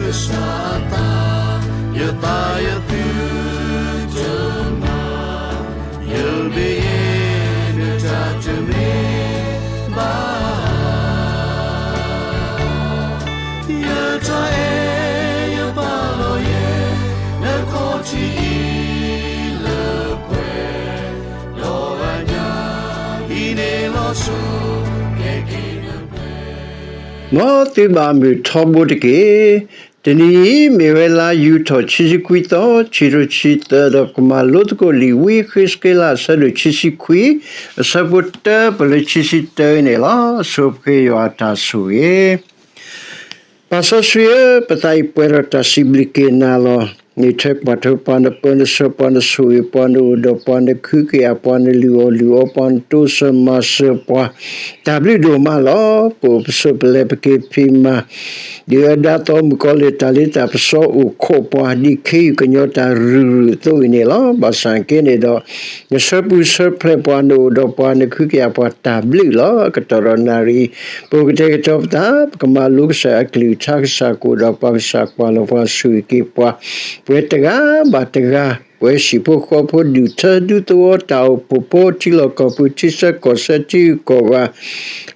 ကစၢ်အသး, ယသးယသုတမၤ, ယမ့ၢ်ယဲ နတၢ်တမ့ၢ်ဘၣ်. ယတၢ်အဲၣ်ယပာ်လီၤယဲ နခီၣ်ထံးအံၤလၢပှဲၤ, ဒီးအညၣ်အံၤန့ၣ်လီၤဆီ ကဲက့ၤနပှဲၤ. မ်သုဘၣ်မုာ်ထီဘိတက့ၢ်. တနံၤအံၤ မ့ၢ်ဝဲလါယူၤထီၣ် ခံဆံခွံသီ, ခံကထိခံဆံသၢ, ဒီးပကမၤလိသကိးလံာ်ဝံယဃ့းစက့လး အဆၢဒိၣ်ခံဆံခွံ, အဆၢဖိတၢပလၢခံဆံတၢအံၤန့ၣ်လီၤ. ဆိပဃ့ယွၤအတၢ်ဆိၣ်ဂ့ၤ. ပၢ်စီဆှံဧၢ, ပသးအံၤပှဲၤဒီးတၢ်စံးဘျုးက့ၤနၤလီၤ. နထၢပှၤထၢပှၤ, နပၢနဆှၢပှၤ, နဆိၣ်ဂ့ၤပှၤ, နအိၣ်ဒီးပှၤ, နခုကယာ်ပှၤ, နလုၢ်အီၣ်လုၢ်အီပှၤ, နတိစၢၤမၤစၢၤပှၤ, တၢ်ဘျုးဒိၣ်မးလီၤ. ပအိၣ်ပဆိးပလဲၤပက့ၤဖံးမၤ ဒ်အဒၣ်သီမုၣ်ကီၤလံၢ်တၢ်လ့တၢ်ပစီအိၣ်ခိးပှၤ ဒ်ခ့ယုၢ်ကညီတၢ်ရုၢ်ရုၢ်အသိးအံၤန့ၣ်လီၤ. ဘၣ်ဆၣ်က့န့ၣ်ဒီး နဆၢပူၤဆၢဖျဲးပှၤ, နအိၣ်ဒီးပှၤ, နခုကယာ်ပှၤ တၢ်ဘျုးလီၤ. ကတီၢ်ဒီးနၣ်ရံၣ် ပကတဲာ်ကတီၤပသး, ပကမၤလိကစၢ်အကလုၢ်ကထါ, ကစၢ်ကအိၣ်ဒီးပှၤ, ကစၢ်ကွၢ်လီၤပှၤ, ဆိၣ်ဂ့ၤက့ၤပှၤ, ပဝဲတဂၤဘၣ်တဂၤ, ပဝဲဟံၣ်ဖိဃီဖိ, ဒူၣ်ထၢဒူသဝီ, တၢ်အိၣ်ဖှိၣ်ဖိ, ထံလီၢ်ကီၢ်ပူၤ, ထံဆၢကီၢ်ဆၢ, ထံဂုၤကီၢ်ဂၤ,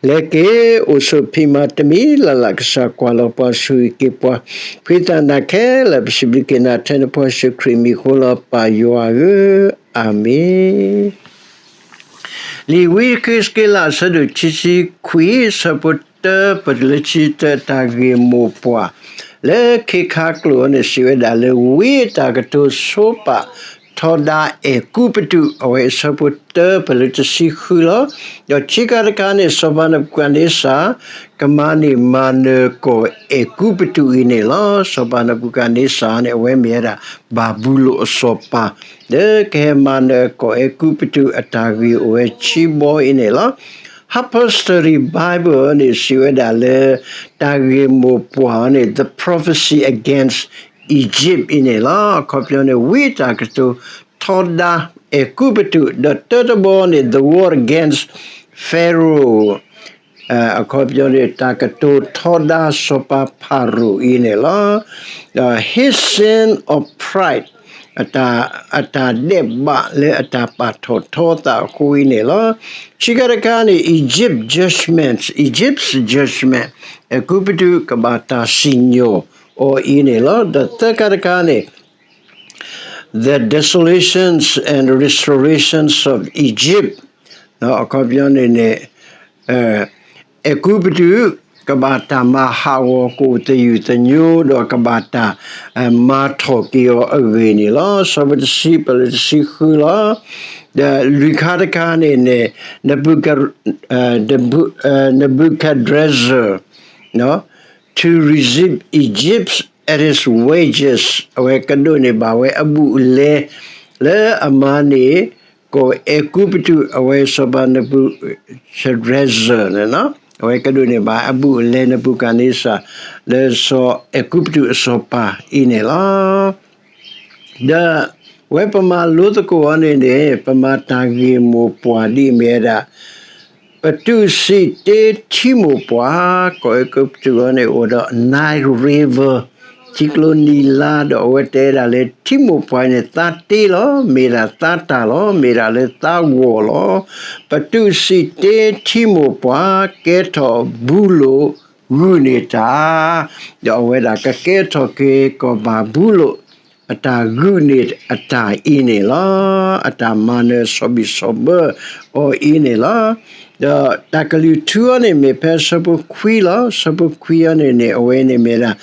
လဲၤက့ၤအိၣ်ဆိးဖံးမၤတမံၤလၢ်လၢ်, ကစၢ်ကွၢ်လီၤပှၤ, ဆိၣ်ဂ့ၤက့ၤပှၤ, ဖှံသးနၤခဲလၢာ်, ပစံးဘျုးက့ၤနၤထဲနဖိယ့ၣ်ၡူးခရံာ်မံၤအဃိလီၤ, ပၢ်ယွၤဧၢ, အၤမ့ၣ်. လံာ်ဝံယဃ့းစက့လး အဆၢဒိၣ်ခံဆံခွံ, အဆၢဖိတၢပလၢခံဆံတၢ, တၢ်ဂ့ၢ်မိၢ်ပှၢ်လၢခ့ခါကျိာ်အံၤန့ၣ် စံးဝဲဒၣ်လၢ ဝံအတၢ်ကတိၤဆိပာ်ထီဒါအဲၤကူပတူး, အဝဲအဆၢဖိတၢပလၢတဆံဃုလီၤ. ဒီးခံခါတခါန့ၣ် စီၤပၤနဘူၤခၣ်နံစၢ် ကမၤန့ၢ်မၤနၢၤကီၢ်အဲၤကူပတူးအံၤန့ၣ်လီၤ. စီၤပၤနဘူၤခၣ်နံစၢ်န့ၣ် အဝဲမ့ၢ်ဝဲဒၣ် ဘၤဘူလိၣ်အစီၤပၤ လၢကဟဲမၤနၢၤကီၢ်အဲၤကူပတူးအတၢ်ဂ့ၢ်အိၣ်ဝဲခံဘီအံၤန့ၣ်လီၤ. Harper's Study Bible န့ၣ် စံးဝဲဒၣ်လၢ တၢ်ဂ့ၢ်မိၢ်ပှၢ်န့ၣ် The Prophecy Against Egypt အံၤန့ၣ်လီၤ. အခီပညီန့ၣ် ဝံတၢ်ကတိၤထီဒါအဲၤကူပတူး, ဒီးတၢတဘီန့ၣ် The War Against Pharaoh အခီပညီန့ၣ် တၢ်ကတိၤထီဒါစီၤပၤဖၤရိၤအံၤန့ၣ်လီၤ. ဒီး his sin of pride, အတၢ်ဒဲးဘးလၢအတၢ်ပာ်ထီၣ်ထီအသးအဃိအံၤန့ၣ်လီၤ. ခံခါတခါန့ၣ် Egypt judgments, Egypt's judgment, အဲၤကူပတူးကဘၣ်တၢ်စံၣ်ညီၣ်အီၤအံၤန့ၣ်လီၤ. ဒီးသၢခါတခါန့ၣ် The Desolations and Restorations of Egypt, အခီပညီန့ၣ်န့ၣ် အဲၤကူပတူး ကဘၣ်တၢ်မၤဟးဂီၤ ကအိၣ်သယုၢ်သညိ ဒီးကဘၣ်တၢ်မၤထီၣ်က့ၤအီၤအဂ့ၢ်န့ၣ်လီၤ. အဆၢဖိတဆံ ပလၢတဆံဃုလီၤ. ဒီးလွံၢ်ခါတခါန့ၣ်န့ၣ် Nebuchadnezzar to receive Egypt at his wages, အဝဲကဒိးန့ၢ်ဘၣ်ဝဲအဘူးအလဲ လၢအမၤန့ၢ် ကီၢ်အဲၤကူပတူး အဝဲစီၤပၤနဘူၤခၣ်နံစၢ်န့ၣ်လီၤ. အဝဲကဒိးန့ၢ်ဘၣ်အဘူးအလဲ နဘူၤခၣ်နံစၢ် လၢစီၤအဲၤကူပတူးအစီၤပၤအံၤန့ၣ်လီၤ. ဒီးဝဲပမၤလိသကိးအီၤန့ၣ်န့ၣ် ပမၤတၢ်ဂ့ၢ်မိၢ်ပှၢ်ဒ်အမ့ၢ်ဝဲဒၣ် ပတူးစံးတ့ထံမိၢ်ပှၢ်, ကီၢ်အဲၤကူပတူးအံၤန့ၣ် အိၣ်ဒီး Nile River, ထံကျိနံၤလါ, ဒီးအဝဲတဲဒၣ်လၢ ထံမိၢ်ပှၢ်န့ၣ် သါတ့လီၤ, မ့ၢ်ဒၣ်သါတၢ်လီၤ, မ့ၢ်ဒၣ်လၢသါဂီၤလီၤ. ပတူးစံးတ့ထံမိၢ်ပှၢ်, ကဲထီၣ်ဘူလိာ်ဂုာ်န့ၢ်တၢ်, ဒီးအဝဲဒၣ်ကကဲထီၣ်က့ၤကီၢ်ဘၤဘူလိၣ် အတၢ်ဂုာ်န့ၢ်အတၢ်အံၤန့ၣ်လီၤ. အတၢ်မၤနၢၤစီၤဘံၣ်စီၤဘၢအီၤအံၤန့ၣ်လီၤ. ဒီးတၢ်ကလုၢ်ထူအံၤန့ၣ် မ့ၢ်ဖဲအဆၢဖိခွံလီၤ. အဆၢဖိခွံအံၤန့ၣ်န့ၣ် အဝဲန့ၣ်မ့ၢ်ဒၣ်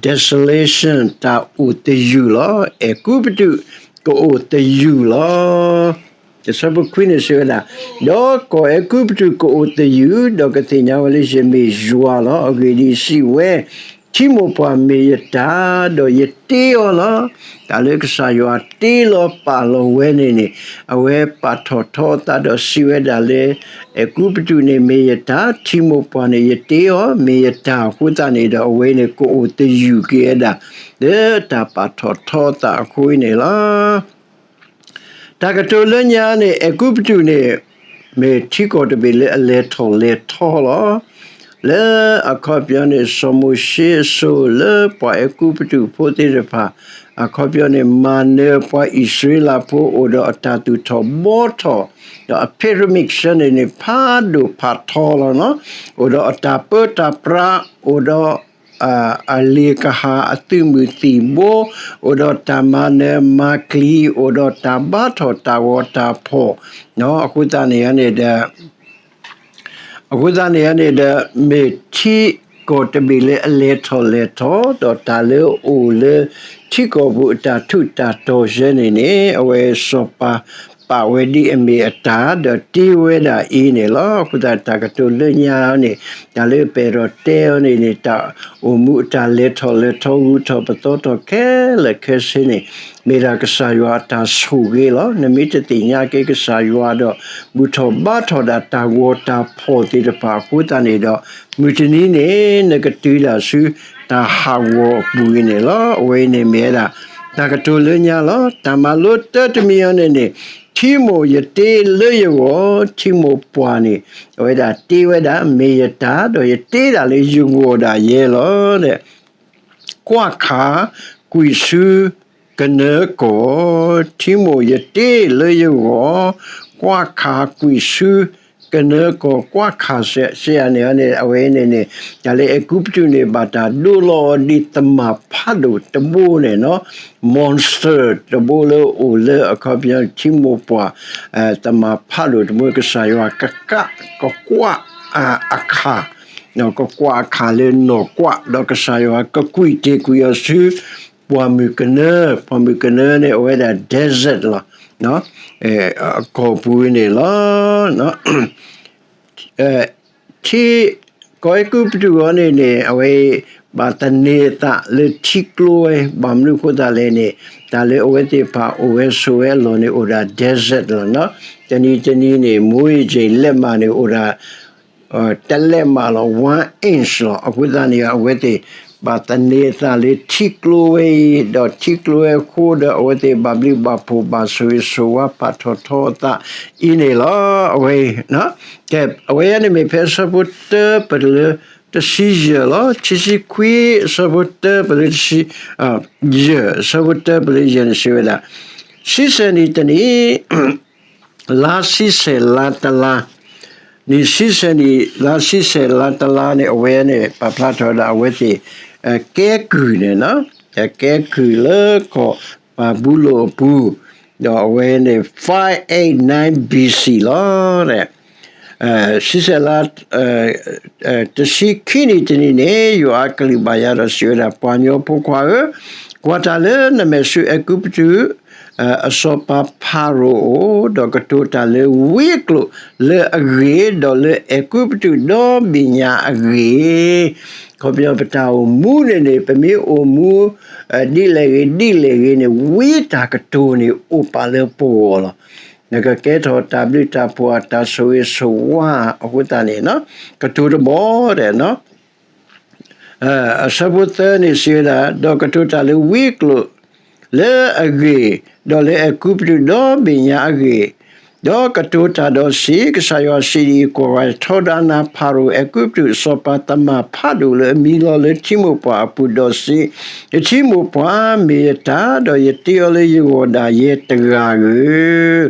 desolation တၢ်အိၣ်သယုၢ်လီၤ. အဲၤကူပတူးကအိၣ်သယုၢ်လီၤ. အဆၢဖိခွံန့ၣ်စံးဝဲဒၣ်, ဒီးကီၢ်အဲၤကူပတူးကအိၣ်သယုၢ်, ဒီးကသ့ၣ်ညါဝဲလၢယမ့ၢ်ယွၤလီၤ. အဂ့ၢ်ဒ်အံၤ, စံးဝဲ, ထံမိၢ်ပှၢ်မ့ၢ်ယတၢ်, ဒီးယတ့အီၤလီၤ. တၢ်လၢကစၢ်ယွၤတ့လီၤပာ်လီၤဝဲန့ၣ်န့ၣ်, အဝဲပာ်ထီၣ်ထီအသးဒီးစံးဝဲဒၣ်လၢ အဲၤကူပတူးန့ၣ်မ့ၢ်ယတၢ်, ထံမိၢ်ပှၢ်န့ၣ်ယတ့အီၤ, မ့ၢ်ယတၢ်အဃိသတးန့ၣ်ဒီး အဝဲန့ၣ်ကအိၣ်သယုၢ်က့ၤဝဲဒၣ် လၢတၢ်ပာ်ထီၣ်ထီအသးအဃိန့ၣ်လီၤ. တၢ်ကတိၤလၢညါန့ၣ် အဲၤကူပတူးန့ၣ် မ့ၢ်ထံကီၢ်တဘ့ၣ်လၢအလဲၤထီၣ်လဲၤထီလီၤ. လၢအခီပညီန့ၣ် စီၤမိၤၡ့အစိၤလၢပှၤအဲၤကူပတူးဖိသ့ၣ်တဖၣ် အခီပညီန့ၣ် မၤနၢၤပှၤအံၣ်စရ့လးဖိအိၣ်ဒီးအတၢ်သူၣ်ထီၣ်ဘှီထီၣ်, ဒီးအ pyramids န့ၣ်န့ၣ် ဖးဒိၣ်ဖးထီလီၤနီၤ, အိၣ်ဒီးအတၢ်ပၢတၢ်ပြး, အိၣ်ဒီး အလ့ၣ်ကဟၣ်အသုးမုၢ်သံၣ်ဘိ, အိၣ်ဒီးတၢ်မၤနၢၤမၤကျံၤ, အိၣ်ဒီးတၢ်ဘါထီၣ်တၢ်ဂီၤတၢ်ဖီၣ်, အဃိသတးန့ၣ်န့ၣ်ဒီး အဃိသတးန့ၣ်န့ၣ်ဒီး မ့ၢ်ထံကီၢ်တဘ့ၣ်လၢအလဲၤထီၣ်လဲၤထီ, ဒီးတၢ်လၢအအိၣ်လၢထံကီၢ်ပူၤအတၢ်ထူးတၢ်တီၤယဲန့ၣ်န့ၣ် အဝဲစီၤပၤပာ်ဝဲဒ်အမ့ၢ်အတၢ် ဒီးတ့ဝဲဒၣ်အံၤန့ၣ်လီၤ. အဃိသတးတၢ်ကတိၤလၢညါန့ၣ် တၢ်လၢပအဲၣ်ဒိးတဲအီၤန့ၣ်န့ၣ် တၢ်အိၣ်မူအတၢ်လဲၤထီၣ်လဲၤထီဂုၤထီၣ်ပသီထီၣ်ခဲလၢာ်ခဲဆ့န့ၣ် မ့ၢ်ဒၣ်ကစၢ်ယွၤအတၢ်ဆိၣ်ဂ့ၤလီၤ. နမ့ၢ်တသ့ၣ်ညါက့ၤကစၢ်ယွၤဒီး ဘူၣ်ထီၣ်ဘါထီၣ်ဒၣ်တၢ်ဂီၤတၢ်ဖီၣ်သ့ၣ်တဖၣ် အဃိသတးန့ၣ်ဒီး မုၢ်တနံၤန့ၣ် နကတုၤဒၣ်ဆူတၢ်ဟးဂီၤအပူၤအံၤန့ၣ်လီၤ. အဝဲအံၤန့ၣ်မ့ၢ်ဝဲဒၣ် တၢ်ကတိၤလၢညါလီၤ. တၢ်မၤလိတၢတမံၤအံၤန့ၣ်န့ၣ် ထံမိၢ်ယတ့လၢယဂီၢ်, ထံမိၢ်ပှၢ်န့ၣ် အဝဲဒၣ်တ့ဝဲဒၣ် မ့ၢ်ယတၢ် ဒီးယတ့ဒၣ်လၢယဂီၢ်ဒၣ်ယဲလီၤ. ကွၢ်ခး, ကွံာ်ဆူကနၢကီၢ်, ထံမိၢ်ယတ့လၢယဂီၢ်, ကွၢ်ခးကွံာ်ဆူကနၢကီၢ်, ကွၢ်ခးစ့ၢ် စ့ၢ်န့ၣ်န့ၣ် အဝဲန့ၣ်န့ၣ် တၢ်လၢအဲၤကူပတူးန့ၣ် ဘၣ်တၢ်ဒိလီၤအီၤဒ်သမၣ်ဖးဒိၣ်တဘိန့ၣ်နီၤ, monster တဘိလၢအိၣ်လၢအခီပညီထံမိၢ်ပှၢ် သမၣ်ဖးဒိၣ်တဘိ ကစၢ်ယွၤကကးကကွၢ်အခး ကကွၢ်အခးလၢနီၢ်ကွး ဒီးကစၢ်ယွၤကကွံာ်တ့ၢ်ကွံာ်အီၤဆူ ပှၢ်မုၢ်ကနၢ, ပှၢ်မုၢ်ကနၢန့ၣ် အဝဲဒၣ် desert လီၤ, ကီၢ်ပူၤန့ၣ်လီၤ. ထံ, ကီၢ်အဲၤကူပတူးအံၤန့ၣ်န့ၣ် အဝဲ ဘၣ်သန့ၤအသးလၢထံကျိဝဲ, ဘၣ်မနုၤအဃိသတးလဲၣ်န့ၣ် တၢ်လၢအဝဲသ့ၣ်တဖၣ်အိၣ်ဝဲဆိးဝဲအလီၢ်န့ၣ် အိၣ်ဒၣ် desert လီၤနီၤ. တနံၤတနံၤန့ၣ် မိုးရေချိန်လက်မ န့ၣ် အိၣ်ဒၣ် တလက်မ လီၤ, one inch လီၤ. အဃိသတးန့ၣ် အဝဲသ့ၣ် ဘၣ်သန့ၤအသးလၢထံကျိဝဲအံၤ, ဒီးထံကျိဝဲအဃိဒီး အဝဲသ့ၣ်ဘၣ်ဘျုးဘၣ်ဖှိၣ်ဘၣ်ဆိၣ်ဂ့ၤဆိၣ်ဝါပာ်ထီၣ်ထီအသးအံၤန့ၣ်လီၤ. အဝဲ ကဲ, အဝဲအံၤန့ၣ်မ့ၢ်ဖဲအဆၢဖိတၢပလၢတဆံယဲၢ်လီၤ. ခံဆံခွံ အဆၢဖိတၢပလၢတဆံ ယဲၢ်, အဆၢဖိတၢပလၢယဲၢ်န့ၣ်စံးဝဲဒၣ်, ဆံဆဲၣ်နံၣ်တနံၣ် လါဆံဆဲၣ်လါတလါ, နံၣ်ဆံဆဲၣ်နံၣ် လါဆံဆဲၣ်လါတလါန့ၣ် အဝဲန့ၣ် ပာ်ဖျါထီၣ်ဝဲဒၣ်အဝဲသ့ၣ် ကဲကုၢ်န့ၣ်နီၤ, ကဲကုၢ်လၢကီၢ်ဘၤဘူလိၣ်အပူၤ, ဒီးအဝဲန့ၣ် five eight nine B C လီၤ. ဆံဆဲၣ်လါ တဆံခံနံၣ်တနံၣ်န့ၣ် ယွၤအကလုၢ်ဘၣ်ယၤဒီးစံးဝဲဒၣ်, ပှၤကညီဖိခွါဧၢ, ကွၢ်တၢ်လၢနမဲာ်ဆူအဲၤကူပတူး အစီၤပၤဖၤရိၤအအိၣ်, ဒီးကတိၤတၢ်လၢဝံအကျိာ်လၢအဂ့ၢ်, ဒီးလၢအဲၤကူပတူးဒီဘ့ၣ်ညါအဂ့ၢ်, ခီပညီပတၢ်အိၣ်မူန့ၣ်န့ၣ် ပမ့ၢ်အိၣ်မူ ဒ်လဲၣ်ဂ့ၤဒ်လဲၣ်ဂ့ၤန့ၣ် ဝံတၢ်ကတိၤန့ၣ်အိၣ်ပာ်လၢပဂီၢ်လီၤ. နကကဲထီၣ်တၢ်ဘျုးတၢ်ဖှိၣ်အတၢ်ဆိၣ်ဂ့ၤဆိၣ်ဝါအဃိသတးန့ၣ် ကတိၤတဘီဒီး အဆၢဖိသၢန့ၣ်စံးဝဲဒၣ်, ဒီးကတိၤတၢ်လၢဝံအကျိာ်လၢအဂ့ၢ်, ဒီးလၢအဲၤကူပတူးဒီဘ့ၣ်ညါအဂ့ၢ်, ဒီးကတိၤတၢ်ဒီးစံး, ကစၢ်ယွၤစံးဒ်အံၤ, ကွၢ်ကွၢ်, ထီဒါနၤဖၤရိၤအဲၤကူပတူးအစီၤပၤသမၣ်ဖးဒိၣ်လၢအမံလီၤလၢထံမိၢ်ပှၢ်အပူၤဒီးစံး, ယထံမိၢ်ပှၢ်မ့ၢ်ယတၢ်, ဒီးယတ့အီၤလၢယဂီၢ်ဒၣ်ယဲတဂၤဧၢ.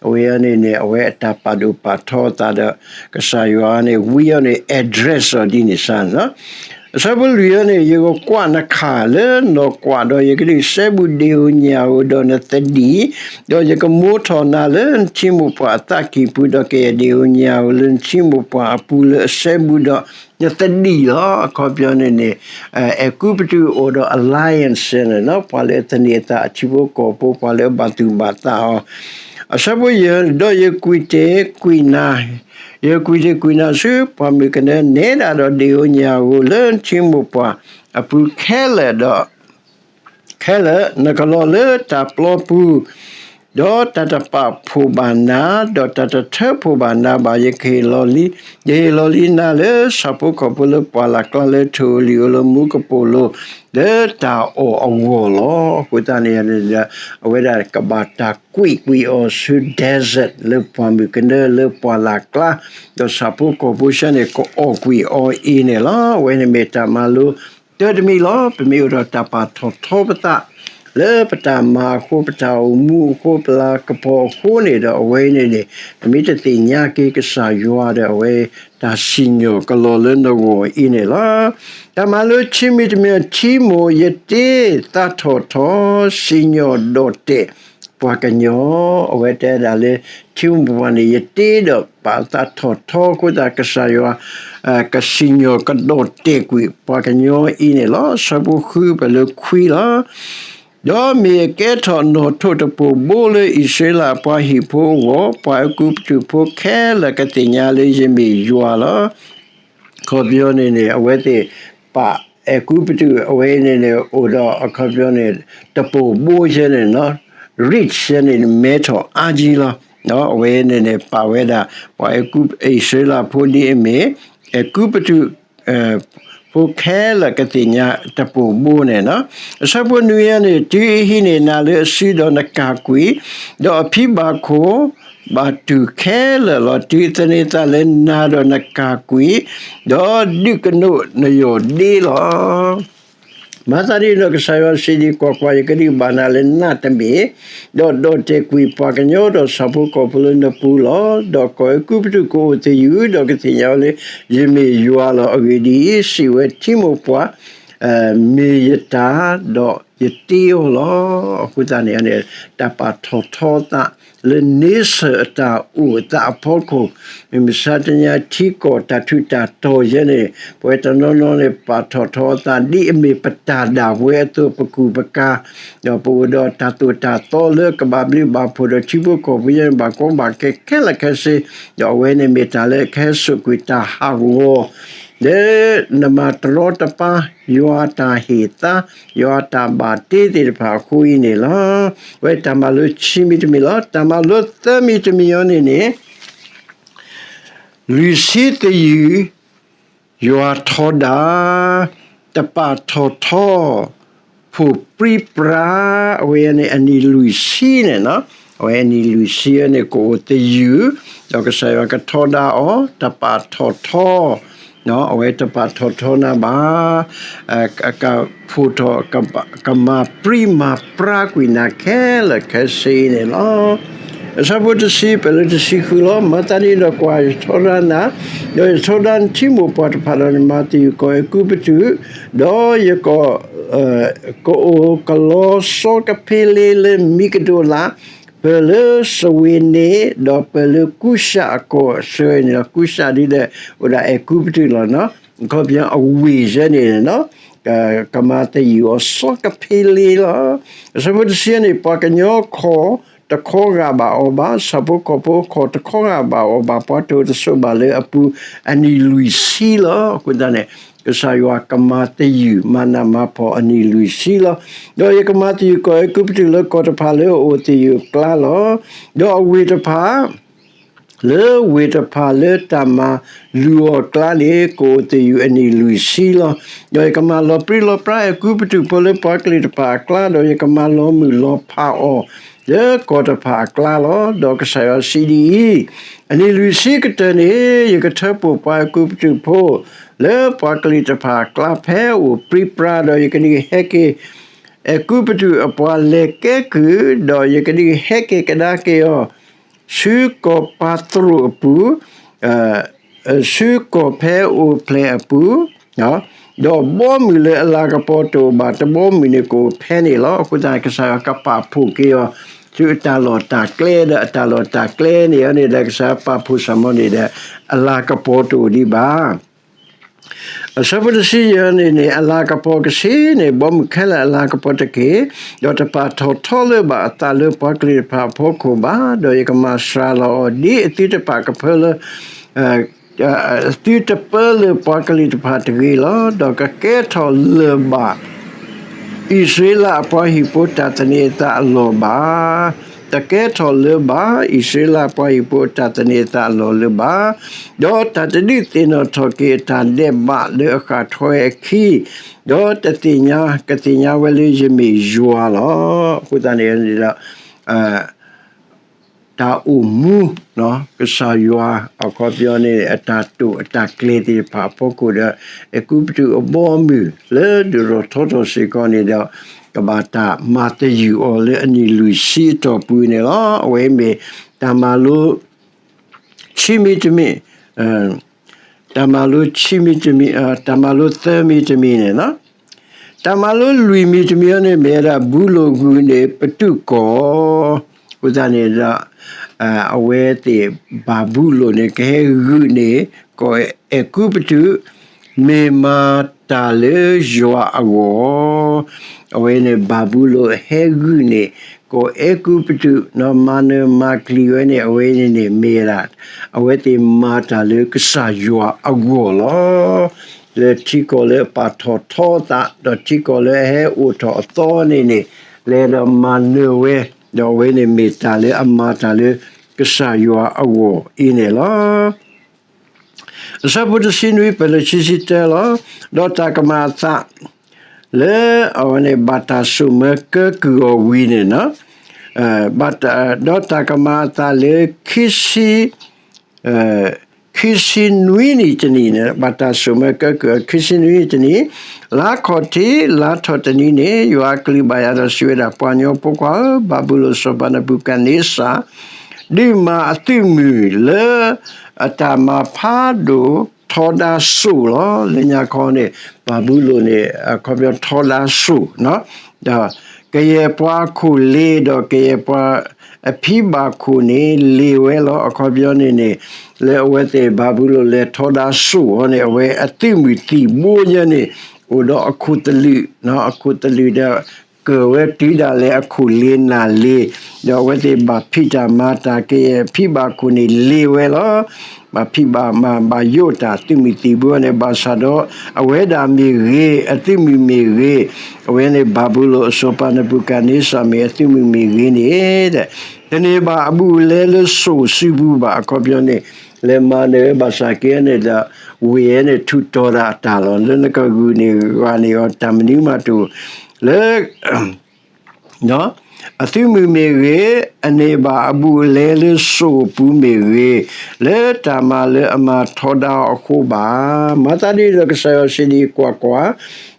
အဝဲအံၤန့ၣ်န့ၣ် အဝဲအတၢ်ပာ်ဒိၣ်ပာ်ထီအသးဒီး ကစၢ်ယွၤန့ၣ် ဝံအီၤန့ၣ် address အီၤဒ်န့ၣ်စ့ၢ်န့ၣ်လီၤ. အဆၢဖိလွံၢ်အံၤန့ၣ် ယကကွၢ်နခၣ်လၢနီၢ်ကွး, ဒီးယကဒုးစဲဘူးဒ့ဧိၤညၣ်ဧိၤဒီးနသဒံၣ်, ဒီးယကမိထီၣ်နၤလၢနထံမိၢ်ပှၢ်အသးကံၢ်ပူၤ, ဒီးကယဲၢ်ဒ့ဧိၤညၣ်ဧိၤလၢနထံမိၢ်ပှၢ်အပူၤလၢအစဲဘူးဒီးနသဒံၣ်လီၤ. အခီပညီန့ၣ်န့ၣ် အဲၤကူပတူးအိၣ်ဒီး alliance န့ၣ်လီၤ, ပှၤလၢအသန့ၤအသးအထံဖိကီၢ်ဖိ ပှၤလၢအဘၣ်သူၣ်ဘၣ်သးအီၤ. အဆၢဖိယဲၢ်, ဒီးယကွံာ်တ့ၢ်ကွံာ်နၤ, ယကွံာ်တ့ၢ်ကွံာ်နၤဆူ ပှၢ်မုၢ်ကနၢနဲဒၣ်ဒီးဒ့ဧိၤညၣ်ဧိၤလၢနထံမိၢ်ပှၢ်အပူၤခဲလၢာ်ဒီး ခဲလၢာ်, နကလီၤလၢတၢ်ပျီပူၤ, ဒီးတၢ်တပာ်ဖှိၣ်ဘၣ်နၤ, ဒီးတၢ်တထၢဖှိၣ်ဘၣ်နၤဘၣ်. ယကဟ့ၣ်လီၤလံ, ယဟ့ၣ်လီၤလံနၤလၢဆၣ်ဖိကီၢ်ဖိ လၢပှၢ်လၢ်ကျါ လၢထိၣ်ဧိၤလံၣ်ဧိၤ လၢမူကပိာ်လိၤ လၢတၢ်အီၣ်အဂီၢ်လီၤ. အဃိသတးန့ၣ် အဝဲဒၣ်ကဘၣ်တၢ်ကွံာ်ကွံာ်အီၤဆူ desert လၢပှၢ်မုၢ်ကနၢ လၢပှၢ်လၢ်ကျါ, ဒီးဆၣ်ဖိကီၢ်ဖိဆၢန့ၣ် ကအီၣ်ကွံာ်အီၤအံၤန့ၣ်လီၤ. အဝဲန့ၣ်မ့ၢ်တၢ်မၤလိတၢ်တမံၤလီၤ. ပမ့ၢ်အိၣ်ဒီးတၢ်ပာ်ထီၣ်ထီပသး လၢပတၢ်မၤအဃိ, ပတၢ်အိၣ်မူအဃိ, ပလၤကပီၤအဃိန့ၣ်ဒီး အဝဲန့ၣ်န့ၣ် ပမ့ၢ်တသ့ၣ်ညါက့ၤကစၢ်ယွၤဒီး အဝဲတၢ်စံၣ်ညီၣ်ကလီၤလၢနဂီၢ်အံၤန့ၣ်လီၤ. တၢ်မၤလိခံမံၤတမံၤ, ထံမိၢ် ယတ့သးထီၣ်ထီ စံၣ်ညီၣ်ဒီၣ်တဲာ်ပှၤကညီ, အဝဲတဲဒၣ်လၢ ထံမိၢ်ပှၢ်န့ၣ် ယတ့ဒီးပာ်သးထီၣ်ထီအဃိသတး ကစၢ်ယွၤ ကစံၣ်ညီၣ်ကဒီၣ်တဲာ်ကွံာ်ပှၤကညီအံၤန့ၣ်လီၤ. ဆၢဖိဃု ပလၢခွံလီၤ. ဒီးမ့ၢ်ယကဲထီၣ်နီၣ်ထိးတပိာ်ဘိလၢအံၣ်စရ့လးအပှၤဟံၣ်ဖိအဂီၢ်, ပှၤအဲၤကူပတူးဖိခဲလၢာ်ကသ့ၣ်ညါလၢယမ့ၢ်ယွၤလီၤ. အခီပညီန့ၣ်န့ၣ် အဝဲသ့ၣ်ပာ် အဲၤကူပတူး အဝဲန့ၣ်န့ၣ် အိၣ်ဒီးအခီပညီန့ၣ် တပိာ်ဘိယဲန့ၣ် rich ယဲန့ၣ် မဲထီၣ်အါကံလီၤ. အဝဲန့ၣ်န့ၣ် ပာ်ဝဲဒၣ် ပှၤအဲၤကူ အံၣ်စရ့လးဖိဒ်အမ့ၢ် အဲၤကူပတူး ဖိခဲလၢာ်ကသ့ၣ်ညါတပိာ်ဘိန့ၣ်လီၤ. အဆၢဖိနွံန့ၣ်, တုၤအဟံးန့ၢ်နၤလၢအစုဒီးနကၢ်ကွံာ်, ဒီးအဖံဘၣ်ခိၣ်ဘၣ်တူၢ်ခဲလၢာ်လီၤ. တုၤအသန့ၤသးလၢနၤဒီးနကၢ်ကွံာ်, ဒီးဒုးကနိးနယီၢ်ဒ့လီၤ. မၤသးဒ်န့ၣ်ဒီး ကစၢ်ယွၤစံးဒ်အံၤ, ကွၢ်ကွၢ်, ယကဒုးဘၣ်နၤလၢနးတမ့ၢ်, ဒီးဒီၣ်တဲာ်ကွံာ်ပှၤကညီဒီးဆၣ်ဖိကီၢ်ဖိလၢနပူၤလီၤ. ဒီးကီၢ်အဲၤကူပတူးကအိၣ်သယုၢ်, ဒီးကသ့ၣ်ညါဝဲလၢယမ့ၢ်ယွၤလီၤ. အဂ့ၢ်ဒ်အံၤ, စံးဝဲ, ထံမိၢ်ပှၢ် မ့ၢ်ယတၢ်, ဒီးယတ့အီၤလီၤ. အဃိသတးန့ၣ်န့ၣ် တၢ်ပာ်ထီၣ်ထီအသးလၢ nature အတၢ်အိၣ်အသးအဖီခိၣ်, မုၢ်မဆါတနံၤ ထံကီၢ်တၢ်ထူးတၢ်တီၤယဲန့ၣ် ပဝဲတနီၤနီၤန့ၣ် ပာ်ထီၣ်ထီအသး ဒ်အမ့ၢ်ပတၢ်ဒၣ်ဝဲအသိး ပကူၣ်ပကၤ, ဒီးပအိၣ်ဒီးတၢ်သိၣ်တၢ်သီလၢကဘၣ်ဘျုးဘၣ်ဖှိၣ်ဒီးထံဖိကီၢ်ဖိယဲန့ၣ် ဘၣ်ကီဘၣ်ခဲခဲလၢာ်ခဲဆ့, ဒီးအဝဲန့ၣ်မ့ၢ်တၢ်လၢကဟဲစိာ်ကွံာ်တၢ်ဟးဂီၤ လၢနမၤတရီတပါ ယွၤအတၢ်ဟ့ၣ်သါ, ယွၤအတၢ်ဘၣ်တ့သ့ၣ်တဖၣ်အဃိအံၤန့ၣ်လီၤ. အဝဲတၢ်မၤလိခံမံၤတမံၤလီၤ. တၢ်မၤလိသၢမံၤတမံၤအံၤန့ၣ်န့ၣ် လွံၢ်ဆံသယုၢ် ယွၤထီဒါ, တပာ်ထီၣ်ထီ, ဖိၣ်ပြံပြါ, အဝဲန့ၣ်အနံၣ်လွံၢ်ဆံန့ၣ်, အဝဲအနံၣ်လွံၢ်ဆံန့ၣ် ကအိၣ်သယုၢ်, ဒီးကစၢ်ယွၤကထီဒါအီၤ တပာ်ထီၣ်ထီ, အဝဲတပာ်ထီၣ်ထီနၤဘၣ် ကဖိၣ်ထီၣ် ကမၤပြံမၤပြါကွံာ်နၤခဲလၢာ်ခဲဆ့န့ၣ်လီၤ. အဆၢဖိတဆံ ပလၢတဆံဃုလီၤ. မၤသးဒ်န့ၣ်ဒီးကွၢ် ယထီဒါနၤ, ဒီးယထီဒါနထံမိၢ်ပှၢ်တဖၣ်ဒီးနမၤသယုၢ်ကီၢ်အဲၤကူပတူး, ဒီးယက ကအိၣ်ကလီစီကဖ့လ့လၢမံကဒိလး, ပၢၢ်လၢစဝ့ၤန့ၣ်, ဒီးပၢၢ်လၢကူၡးအကီၢ်စၢၤန့ၣ်လီၤ. ကူၡးဒ်ဒီး အိၣ်ဒၣ်အဲၤကူပတူးလီၤ. အခီပညီအဝ့ၢ်ယဲန့ၣ် ကမၤသယုၢ်အီၤစီကဖ့လ့လီၤ. အဆၢဖိတဆံန့ၣ် ပှၤကညီခီၣ်တခီဂာ်ဘၣ်အီၤဘၣ်, ဆၣ်ဖိကီၢ်ဖိခီၣ်တခီဂာ်ဘၣ်အီၤဘၣ်, ပှၤတအိၣ်တဆိးဘၣ်လၢအပူၤ အနံၣ်လွံၢ်ဆံလီၤ. အဃိသတးန့ၣ် ကစၢ်ယွၤကမၤသယုၢ် မၤနးမၤဖှီၣ်အနံၣ်လွံၢ်ဆံလီၤ. ဒီးယကမၤသယုၢ်ကီၢ်အဲၤကူပတူးလၢကီၢ်တဖၣ်လၢအအိၣ်သယုၢ်အကျါလီၤ. ဒီးအဝ့ၢ်တဖၣ် လၢဝ့ၢ်တဖၣ်လၢတၢ်မၤလုၢ်အီၤအကျါန့ၣ် ကအိၣ်သယုၢ်အနံၣ်လွံၢ်ဆံလီၤ. ဒီးယကမၤလီၤပြံလီၤပြါအဲၤကူပတူးဖိလၢပှၤကလုာ်တဖၣ်အကျါ, ဒီးယကမၤလီၤမုၢ်လီၤဖးအီၤ လၢကီၢ်တဖၣ်အကျါလီၤ. ဒီးကစၢ်ယွၤစံးဒ်အံၤ, အနံၣ်လွံၢ်ဆံကတၢၢ်န့ၣ် ယကထၢဖှိၣ်ပှၤအဲၤကူပတူးဖိ လၢပှၤကလုာ်တဖၣ်အကျါ ဖဲအအိၣ်ပြံပြါ, ဒီးယကဒုးဟဲက့ၤ အဲၤကူပတူးအပှၤလဲၤကဲကုၢ်, ဒီးယကဒုးဟဲက့ၤကဒါက့ၤအီၤ ဆူကီၢ်ပၤသရိာ်အပူၤ, ဆူကီၢ်ဖဲအိၣ်ဖျဲၣ်အပူၤ, ဒီးဘီမုၢ်လၢအလၤကပီၤတအိၣ်ဘၣ် တဘီမုၢ်န့ၣ်ကအိၣ်ဖဲန့ၣ်လီၤ. အဃိသတး ကစၢ်ယွၤကပာ်ဖှိၣ်က့ၤအီၤ ဆူအတၢ်လီၢ်တၢ်ကျဲ, ဒီးအတၢ်လီၢ်တၢ်ကျဲန့ၣ်န့ၣ်ဒီး ကစၢ်ယွၤပာ်ဖှိၣ်စ့ၢ်မီၤန့ၣ်ဒီး အလၤကပီၤတအိၣ်ဒံးဘၣ်. အဆၢဖိတဆံယဲၢ်န့ၣ်န့ၣ် အလၤကပီၤကဆ့န့ၣ် ဘီမုၢ်ခဲလၢာ်အလၤကပီၤတက့ၢ်, ဒီးတပာ်ထီၣ်ထီလၢၤဘၣ်အသးလၢပှၤကလုာ်တဖၣ်အဖီခိၣ်ဘၣ်, ဒီးယကမၤစှၤလီၤအီၤဒ်အသုတပာ်ကဖၢလၢ သုတပၢလၢၤပှၤကလုာ်တဖၣ်တဂ့ၤလီၤ. ဒီးကကဲထီၣ်လၢၤဘၣ် အံၣ်စရ့လးအပှၤဟံၣ်ဖိတၢ်သန့ၤအသးအလီၢ်ဘၣ်. တကဲထီၣ်လၢၤဘၣ် အံၣ်စရ့လးပှၤဟံၣ်ဖိအတၢ်သန့ၤအသးအလီၢ်လၢၤဘၣ်, ဒီးတၢ်တဒုးသ့ၣ်နီၣ်ထီၣ်က့ၤအတၢ်ဒဲးဘးလၢအဃၣ်ထွဲအခံ, ဒီးတသ့ၣ်ညါ ကသ့ၣ်ညါဝဲလၢယမ့ၢ်ယွၤလီၤ. အဃိသတးန့ၣ်ဒီး တၢ်အိၣ်မူ ကစၢ်ယွၤ အခီပညီန့ၣ် အတၢ်တိာ်အတၢ်ကျဲၤသ့ၣ်တဖၣ်အဖီခိၣ်ဒီး အဲၤကူပတူးအဘီအမုၢ် လၢဒိၣ်ထီၣ်ထီထီၣ်စ့ၢ်ကီးန့ၣ်ဒီး ကဘၣ်တၢ်မၤသယုၢ်အီၤလၢအနံၣ်လွံၢ်ဆံအတီၢ်ပူၤန့ၣ်လီၤ. အဝဲမ့ၢ်တၢ်မၤလိ ဆံမံၤတမံၤ, တၢ်မၤလိဆံမံၤတမံၤ, တၢ်မၤလိသၢမံၤတမံၤန့ၣ်လီၤ. တၢ်မၤလိလွံၢ်မံၤတမံၤအံၤန့ၣ် မ့ၢ်ဝဲဒၣ် ဘူလိၣ်ဂုာ်န့ၢ်ပတုာ်ကီၢ်, အဃိသတးန့ၣ်ဒီး အဝဲသ့ၣ်ဘၤဘူလိၣ်န့ၣ် ကဟဲဂုာ်န့ၢ် ကီၢ်အဲၤကူပတူး မ့ၢ်မၤတၢ်လၢယွၤအဂီၢ်, အဝဲန့ၣ် ဘၤဘူလိၣ်ဟဲဂုာ်န့ၢ် ကီၢ်အဲၤကူပတူး မၤနၢၤမၤကျံၤဝဲန့ၣ် အဝဲန့ၣ်န့ၣ်မ့ၢ်ဝဲဒၣ် အဝဲသ့ၣ်မၤတၢ်လၢကစၢ်ယွၤအဂီၢ်လီၤ. လၢထံကီၢ်လၢအပာ်ထီၣ်ထီအသး ဒီးထံကီၢ်လၢအဟဲအိၣ်ထီၣ်အသီန့ၣ်န့ၣ် လဲၤဒီးမၤနၢၤဝဲ, ဒီးအဝဲန့ၣ်မ့ၢ်တၢ်လၢအမၤတၢ်လၢကစၢ်ယွၤအဂီၢ်အံၤန့ၣ်လီၤ. အဆၢဖိတဆံနွံ ပလၢခံဆံတၢလီၤ. ဒီးတၢ်ကမၤအသး လၢအဝဲန့ၣ် ဘၣ်တၢ်စိာ်မၢကၢကုၢ်အီၤဝံၤန့ၣ်လီၤ. ဒီးတၢ်ကမၤအသးလၢ ခံဆံ ခံဆံနွံနံၣ်တနံၣ်န့ၣ် ဘၣ်တၢ်စိာ်မၢကၢကုၢ်အီၤ ခံဆံနွံနံၣ်တနံၣ်, လါခီၣ်ထံး လါထီၣ်တနံၤန့ၣ် ယွၤအကလုၢ်ဘၣ်ယၤဒီးစံးဝဲဒၣ်, ပှၤကညီဖိခွါဧၢ, ဘၤဘူလိၣ်စီၤပၤနဘူၤခၣ်န့စၢ် ဒုးမၤအသုးမုၢ်လၢ အတၢ်မၤဖးဒိၣ်ထီဒါစိာ်လီၤ. လၢညါခီန့ၣ် ဘၤဘူလိၣ်န့ၣ် အခီပညီထီဒါစိာ်, ဒီးကယဲၢ်ပှၤခိၣ်လ့ၤ ဒီးကယဲၢ်ပှၤအဖံဘၣ်ခိၣ်န့ၣ် လ့ၤဝဲလီၤ. အခီပညီန့ၣ်န့ၣ် လၢအဝဲသ့ၣ်ဘၤဘူလိၣ်လဲၤထီဒါစိာ်အီၤန့ၣ် အဝဲအသုးမုၢ်သံၣ်ဘိညါန့ၣ် အိၣ်ဒီးအခိၣ်သလုး, အခိၣ်သလုးဒီး ကၢၢ်ဝဲတုၤဒၣ်လဲာ်အခိၣ်လ့ၤနၢ်လ့ၤ, ဒီးအဝဲသ့ၣ်ဘၣ်ဖံးတၢ်မၤတၢ် ကယဲၢ်ဖံဘၣ်ခိၣ်န့ၣ်လ့ၤဝဲလီၤ. ဘၣ်ဖံးဘၣ်မၤဘၣ်ယိၣ်တၢ် သုးမုၢ်သံၣ်ဘိန့ၣ် ဘၣ်ဆၣ်ဒီး အဝဲဒၣ်မ့ၢ်ဂ့ၤ အသုးမုၢ်မ့ၢ်ဂ့ၤ, အဝဲန့ၣ် ဘၤဘူလိၣ်အစီၤပၤနဘူၤခၣ်န့စၢ်မ့ၢ်အသုးမုၢ်မ့ၢ်ဂ့ၤန့ၣ် တန့ၢ်ဘၣ်အဘူးအလဲလၢစိာ်စုပူၤဘၣ်. အခီပညီန့ၣ် လဲၤမၤနၢၤဘၣ်ဆၣ်က့န့ၣ်ဒီး ဝ့ၢ်ဝဲန့ၣ်ထူးတီၤဒၣ်အတၢ်လီၤ. လၢနကဂုာ်န့ၢ်ဂၤန့ၢ်အီၤ တၢ်မနုၤမးတအိၣ် လၢ အသုးမုၢ်မ့ၢ်ဂ့ၤ, အန့ၢ်ဘၣ်အဘူးအလဲလၢစိာ်အပူၤမ့ၢ်ဂ့ၤ, လၢတၢ်မၤလၢအမၤထီဒါအီၤအဃိဘၣ်. မၤသးဒ်န့ၣ်ဒီး ကစၢ်ယွၤစံးဒ်အံၤ, ကွၢ်ကွၢ်,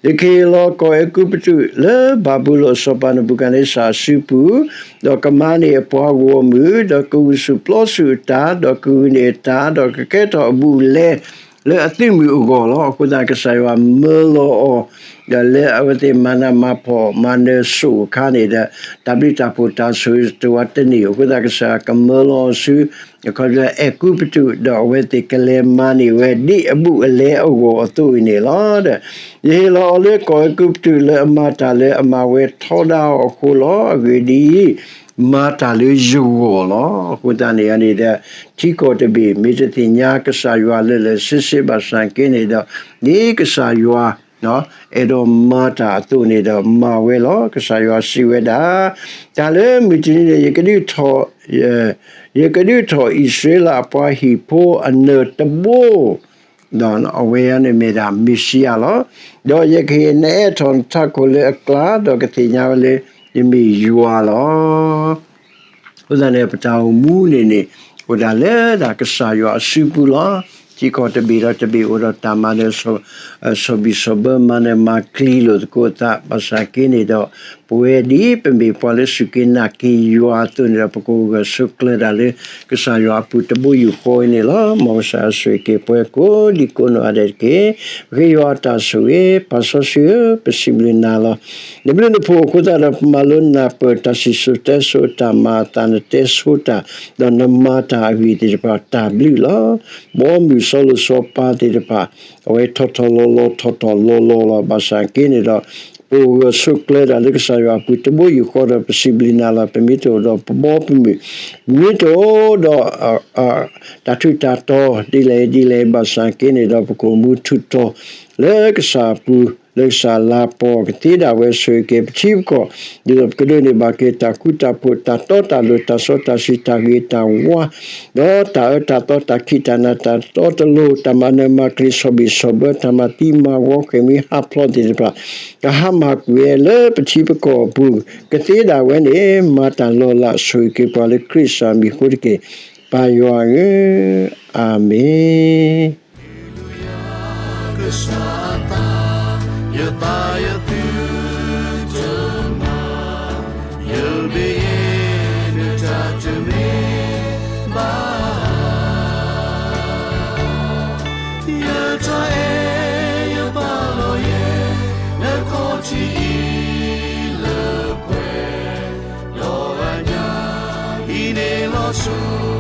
ယကဟ့ၣ်လီၤကီၢ်အဲၤကူပတူး လၢဘၤဘူလိၣ်အစီၤပၤနဘူၤခၣ်န့စၢ်အစုပူၤ, ဒီးကမၤန့ၢ်အပှၤဂီၢ်မုၢ်, ဒီးကဂုာ်ဆူၣ်ပျီဆူၣ်အတၢ်, ဒီးကဂုာ်န့ၢ်အတၢ်, ဒီးကကဲထီၣ်အဘူးအလဲ လၢအသုးမုၢ်အဂီၢ်လီၤ. အဃိသတးကစၢ်ယွၤမၢလီၤအီၤ, ဒီးလၢအဝဲသ့ၣ်မၤနးမၤဖှီၣ်မၤနၢၤစိာ်အခါန့ၣ်ဒီး တၢ်ဘျုးတၢ်ဖှိၣ်တၢ်ဆိၣ်ဂ့ၤတအိၣ်တန့ၢ်. အဃိသတးကစၢ်ယွၤကမၢလီၤအီၤဆူ အခီပညီအဲၤကူပတူး ဒီးအဝဲသ့ၣ်ကလဲၤမၤန့ၢ်ဝဲ ဒ်အဘူးအလဲအဂီၢ်အသိးအံၤန့ၣ်လီၤ. ဒီးယဟ့ၣ်လီၤအီၤလၢကီၢ်အဲၤကူပတူး လၢအမၤတၢ်လၢအမၤဝဲထီဒါအီၤအဃိလီၤ. အဂ့ၢ်ဒ်အံၤ, မၤတၢ်လၢယဂီၢ်လီၤ. အဃိသတးန့ၣ်န့ၣ်ဒီး ထံကီၢ်တဘ့ၣ် မ့ၢ်တသ့ၣ်ညါကစၢ်ယွၤလၢာ်လၢာ်ဆ့ဆ့ဘၣ်ဆၣ်က့န့ၣ်ဒီး ဒ်ကစၢ်ယွၤ အဲၣ်ဒိးမၤတၢ်အသိးန့ၣ်ဒီးမၤဝဲလီၤ. ကစၢ်ယွၤစံးဝဲဒၣ်, တၢ်လၢမုၢ်တနံၤန့ၣ် ယကဒုးထီၣ် ယကဒုးထီၣ်အံၣ်စရ့လးအပှၤဟံၣ်ဖိအနၢၤတဘိ, ဒီးအဝဲန့ၣ်မ့ၢ်ဒၣ်မ့ၣ်ၡံအၤလီၤ. ဒီးယကဟ့ၣ်နအဲၣ်ထီၣ်နထးခိၣ်လၢအကျါ, ဒီးကသ့ၣ်ညါဝဲလၢယမ့ၢ်ယွၤလီၤ. အဃိသတးန့ၣ် ပတၢ်အိၣ်မူန့ၣ်န့ၣ် အိၣ်ဒၣ်လၢဒၣ်ကစၢ်ယွၤအစုပူၤလီၤ. ထံကီၢ်တဘ့ၣ်ဒီးတဘ့ၣ်အိၣ်ဒီးတၢ်မၤနၢၤ ဆီၣ်ဘံၣ်ဆီၣ်ဘၢ မၤနၢၤမၤကျံလိာ်သကိးသး ဘၣ်ဆၣ်က့န့ၣ်ဒီး ပဝဲဒ်ပမ့ၢ်ပှၤလၢစူၢ်က့ၤနာ်က့ၤယွၤအသိးန့ၣ်ဒီး ပကအိၣ်ဂၢၢ်ဆိးကျၢၤတၢ်လၢ ကစၢ်ယွၤအပူၤတဘိယူၢ်ဃီအံၤန့ၣ်လီၤ. မ်ကစၢ်ယွၤဆိၣ်ဂ့ၤက့ၤပှၤကိးဒံကိးနီၢ်ဂၤဒဲးတက့ၢ်. ပဃ့ယွၤအတၢ်ဆိၣ်ဂ့ၤ, ပၢ်စီဆှံဧၢ, ပစံးဘျုးနၤလီၤ. နဘျုးနဖှိၣ်အဃိသတးဒီး ပမၤလိနၢ်ပၢၢ်တၢ်စံၣ်စိၤတဲစိၤအတၢ်မၤအသး နတဲဆိတၢ်, ဒီးနမၤတၢ်အဂ့ၢ်သ့ၣ်တဖၣ် တၢ်ဘျုးလီၤ. ဘီမုၢ်စီၤလိၤစီၤပၤသ့ၣ်တဖၣ် အဝဲထီၣ်ထီၣ်လီၤလီၤ ထီၣ်ထီၣ်လီၤလီၤလီၤ ဘၣ်ဆၣ်က့န့ၣ်ဒီး ပအိၣ်ဂၢၢ်ဆိးကျၢၤတၢ်လၢကစၢ်ယွၤအပူၤတဘိယူၢ်ဃီဒီး ပစံးဘျုးနၤလီၤ. ပမ့ၢ်တအိၣ်ဒီးပဘီပမုၢ်, ပမ့ၢ်တအိၣ်ဒီး တၢ်ထူးတၢ်တီၤ ဒ်လဲၣ်ဒ်လဲၣ် ဘၣ်ဆၣ်က့န့ၣ်ဒီး ပကအိၣ်မူထူးတီၤ လၢကစၢ်အပူၤ လၢကစၢ်လၤပီၤကသ့ဒၣ်ဝဲဆိၣ်ဂ့ၤက့ၤပထံပကီၢ်, ဒ်သိးပကဒိးန့ၢ်ဘၣ်က့ၤတၢ်ဃူတၢ်ဖိး တၢ်တီတၢ်လိၤ တၢ်စီတၢ်ဆှံ တၢ်ဂ့ၤတၢ်ဝါ ဒီးတၢ်အၢတၢ်သီ တၢ်ခံးတၢ်နၤ တၢ်တီတလိၤ တၢ်မၤနၢၤမၤကျံၤ ဆီၣ်ဘံၣ်ဆီၣ်ဘၢ တၢ်မၤသံမၤဂီၤ ဃ့ၢ်မှံဟးဖျိးသ့ၣ်တဖၣ် ကဟါမၢ်ကွံာ်ဝဲလၢပထံပကီၢ်အပူၤ ကသ့ဒၣ်ဝဲန့ၣ် မၤတၢ်လီၤလးဆိၣ်ဂ့ၤက့ၤပှၤလၢခရံာ်ကစၢ်မံၤအဃိတက့ၢ်. ပၢ်ယွၤဧၢ, အၤမ့ၣ်. ကစၢ်အသး ယသးယသုတမၤ, ယမ့ၢ်ယဲ နတၢ်တမ့ၢ်ဘၣ်. ယတၢ်အဲၣ်ယပာ်လီၤယဲ နခီၣ်ထံးအံၤလၢပှဲၤ, ဒီးအညၣ်အံၤန့ၣ်လီၤဆူ